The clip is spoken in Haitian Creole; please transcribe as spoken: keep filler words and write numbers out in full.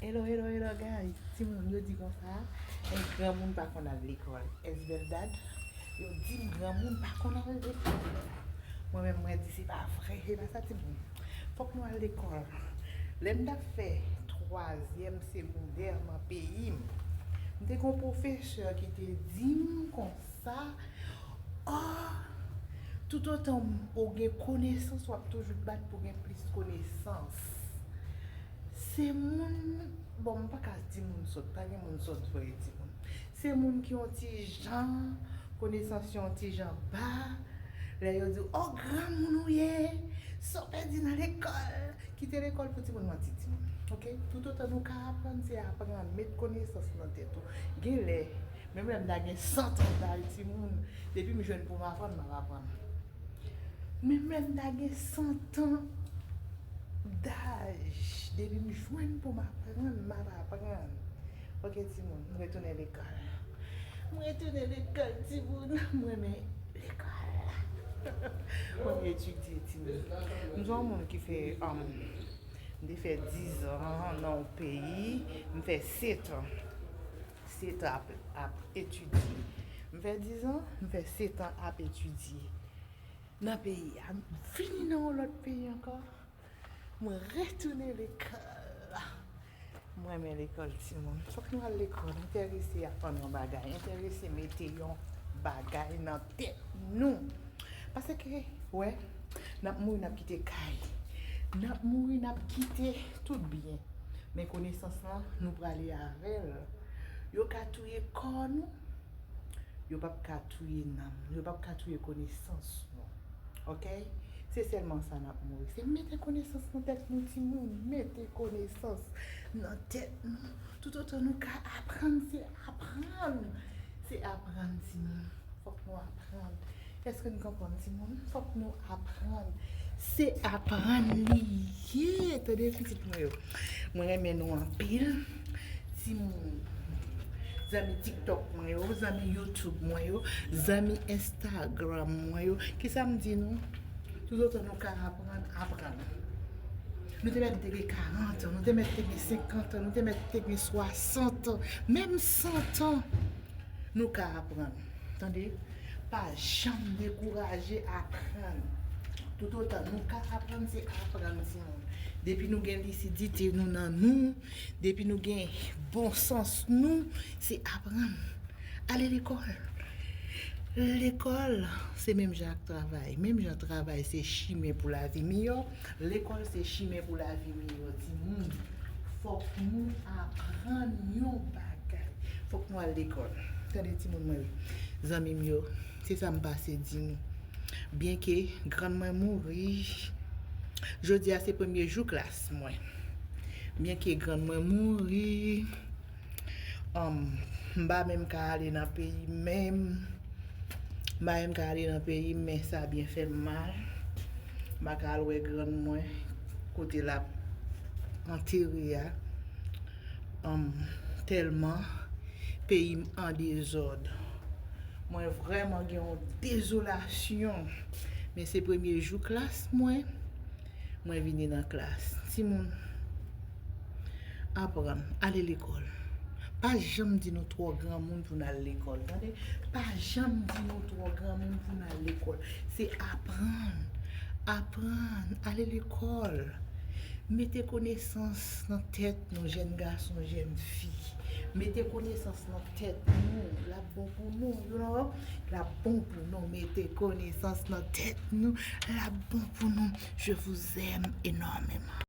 Hello, hello, hello, guys. Timoun, yo di konsa, e granmoun pa konn al lekòl. Es verdad? Yo di m granmoun pa konn al lekòl. Mwen menm, mwen di se pa vre, e pa sa, timoun. Fòk nou al lekòl. Lè m t ap fè twazyèm segondè nan peyi m, m te gen yon pwofesè ki te di m konsa, oh, toutotan ou gen konesans, w ap toujou bat pou gen plis konesans. Se moun, bon, m pa ka di moun sòt, pa gen moun sòt vre, timoun. Se moun ki yon ti jan, konesans yo yon ti jan ba, lè yo di w, oh, granmoun ou ye, sa w pèdi nan lekòl, kite lekòl pou timoun manti, timoun. Ok? Toutotan nou ka aprann, se aprann, met konesans nan tèt ou. Gen lè, menm lè m ta gen san tan daj, timoun, depi m jwenn pou m aprann, m ap aprann. Menm lè m ta gen san tan daj, depi m jwenn pou m aprann, m ap aprann. Ok, timoun, m retounen lekòl. M retounen lekòl, timoun. M renmen lekòl. Mwen etidye, timoun. M se yon moun ki fè, um, m te fè dizan nan yon peyi, m fè setan. Setan ap, ap etidye. M fè dizan, m fè setan ap etidye nan peyi a. M vini nan yon lòt peyi ankò. Mwen retounen lekòl. Mwen renmen lekòl, timoun. Fòk nou al lekòl. Enterese aprann yon bagay. Enterese mete yon bagay nan tèt nou. Paske, wè, n ap mouri, n ap kite kay. N ap mouri, n ap kite tout byen. Men konesans lan, nou prale avè l. Yo ka touye kò nou, yo p ap ka touye nanm nou, yo p ap ka touye konesans nou. Ok? Se sèlman sa n ap mouri. Se mete konesans nan tèt nou, timoun. Mete konesans nan tèt nou. Toutotan nou ka aprann, se aprann. Se aprann, timoun. Fòk nou aprann. Èske n konprann, timoun? Fòk nou aprann. Se aprann li ye. Tande, pitit mwen yo. Mwen renmen nou anpil. Timoun. Zanmi TikTok mwen yo, zanmi YouTube mwen yo, zanmi Instagram mwen yo. Kisa m di nou? Toutotan nou ka aprann, aprann. Nou te mèt te gen karant an, nou te mèt te gen senkant an, nou te mèt te gen swasant an, menm san an, nou ka aprann. Tande? Pa janm dekouraje aprann. Toutotan nou ka aprann, se aprann, timoun. Depi nou gen lisidite nou nan nou, depi nou gen bon sans nou, se aprann. Ale lekòl. Lekòl, se menm jan ak travay. Menm jan travay se chimen pou lavi miyò, lekòl se chimen pou lavi miyò, timoun. Fòk nou aprann yon bagay. Fòk nou al lekòl. Tande timoun mwen yo. Zanmi m yo, se sa m pase di nou. Byenke grann mwen mouri, jodi a se premye jou klas mwen. Byenke grann mwen mouri, um, m pa menm ka ale nan peyi m menm. M pa menm ka ale nan peyi m, men sa byen fè m mal. M pa ka al wè grann mwen kote l ap antere a. Um, tèlman peyi m an dezòd. Mwen vrèman gen yon dezolasyon. Men se premye jou klas mwen. Mwen vini nan klas. Timoun, aprann, ale lekòl. Pa janm di nou twò granmoun pou n al lekòl, tande? Pa janm di nou twò granmoun pou n al lekòl. Se aprann, aprann, ale lekòl. Mete konesans nan tèt nou, jèn gason, jèn fi. Mete konesans nan tèt nou, l ap bon pou nou, you know? L ap bon pou nou, mete konesans nan tèt nou, l ap bon pou nou. Je vous aime énormément.